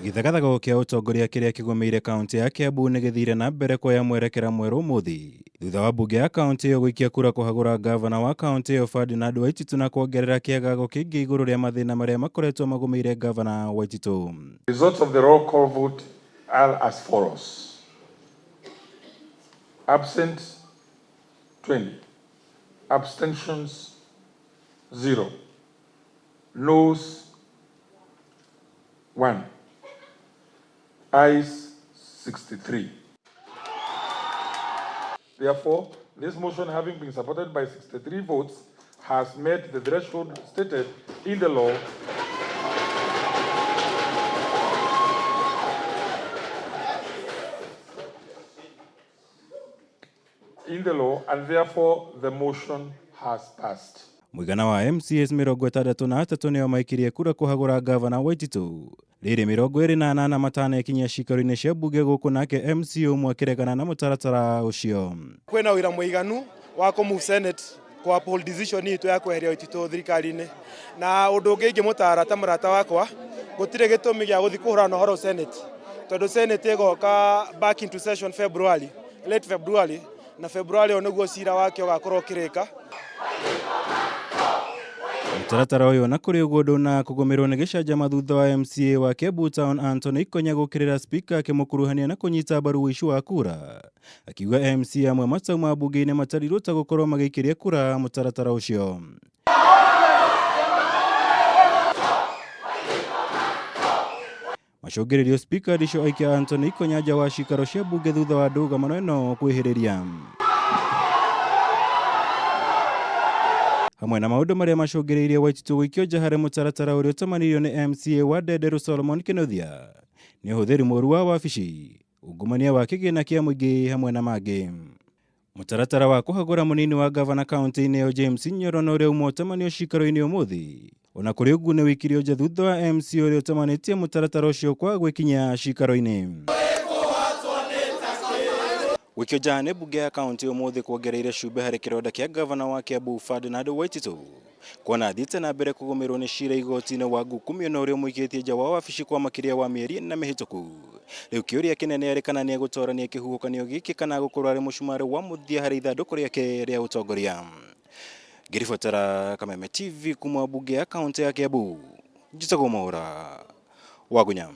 Gĩthagathago kĩa ũtongoria kĩrĩa kĩgũmĩire kaunti ya Kiambu nĩ gĩthire na mbere kuoya mwerekera mwerũ ũmũthĩ thutha wa mbunge ya kaunti ĩyo gũikia kura kũhagũra ngavana wa kaunti ĩyo Ferdinand Waititu na kuongerera kĩagago kĩngĩ igũrũ rĩa mathĩna marĩa makoretwo magũmĩire ngavana Waititu. Results of the roll call vote are as follows. Absent 20, abstentions 0, noes 1, ayes 63. Therefore, this motion, having been supported by 63 votes, has met the threshold stated in the law and therefore the motion has passed. Mũigana wa MCAs 63 nĩo maikirie kura kũhagũra ngavana Waititu. Rĩrĩ 28 matanekinyia ciikaro-inĩ cia mbunge gũkũ nake MCA ũmwe akĩregana na mũtaratara ũcio. Kwĩna ũira mũiganu wa kũ move Senate kũ uphold decision itũ ya kweheria Waititu thirikari-inĩ. Na ũndũ ũngĩ ingĩmũtara ta mũrata wakwa, gũtirĩ gĩtũmi gĩa gũthiĩ kũhũrana ũhoro Senate, tondũ Senate ĩgoka back into session February, late February, na February ĩyo nĩguo cira wake ũgakorwo ũkĩrĩka. Mũtaratara ũyũ na kũrĩ ũguo ndũna kũgũmĩrwo nĩ gĩcanjama thutha wa MCA wa Kiambu Town Anthony Ikonya gũkĩrĩra spika akĩmũkuruhania na kũnyita mbaru ũici wa kura, akiuga MCA amwe matauma mbunge-inĩ matarirwo ta gũkorwo magĩikĩria kura mũtaratara ũcio. Macũngĩrĩrio spika Ndicho aikia Anthony Ikonya nja wa cikaro cia mbunge thutha wa ndũgamano ĩno kwĩhĩrĩria. Hamwe na maũndũ marĩa macũngĩrĩirie Waititu gũikio nja harĩ mũtaratara ũrĩa ũtamanirio nĩ MCA wa Ndenderu Solomon Kinuthia nĩ ũhũthĩri mũru wa wabici, ungumania wa kĩgĩna kĩa mũingĩ hamwe na mangĩ. Mũtaratara wa kũhagũra mũnini wa gavana kaunti-inĩ ĩyo James Nyoro na ũrĩa uma ũtamanio cikaro-inĩ ũmũthĩ. Ona kũrĩ ũguo nĩ wĩkirio nja thutha wa MC ũrĩa ũtamanĩtie mũtaratara ũcio kwaga gwĩkinyia cikaro-inĩ. Gũikio nja nĩ mbunge ya kaunti ũmũthĩ kuongereire cumbĩ harĩ kĩronda kĩa gavana wa Kiambu Ferdinand Waititu kuona athiĩte na mbere kũgũmĩrwo nĩ cira igoti-inĩ wa ngukumio na ũrĩa ũmũikĩtie nja wa wabici kwa makĩria wa mĩeri ĩna mĩhĩtũku. Rĩu kĩũria kĩnene arĩ kana nĩegũtorania kĩhuhũkanio gĩkĩ kana gũkorwo arĩ mũcumarĩ wa mũthia harĩ ithandũkũ rĩake rĩa ũtongoria. Ngĩribotera Kameme TV kuma mbunge ya kaunti ya Kiambu, njĩtagwo Mwaũra Wagunya.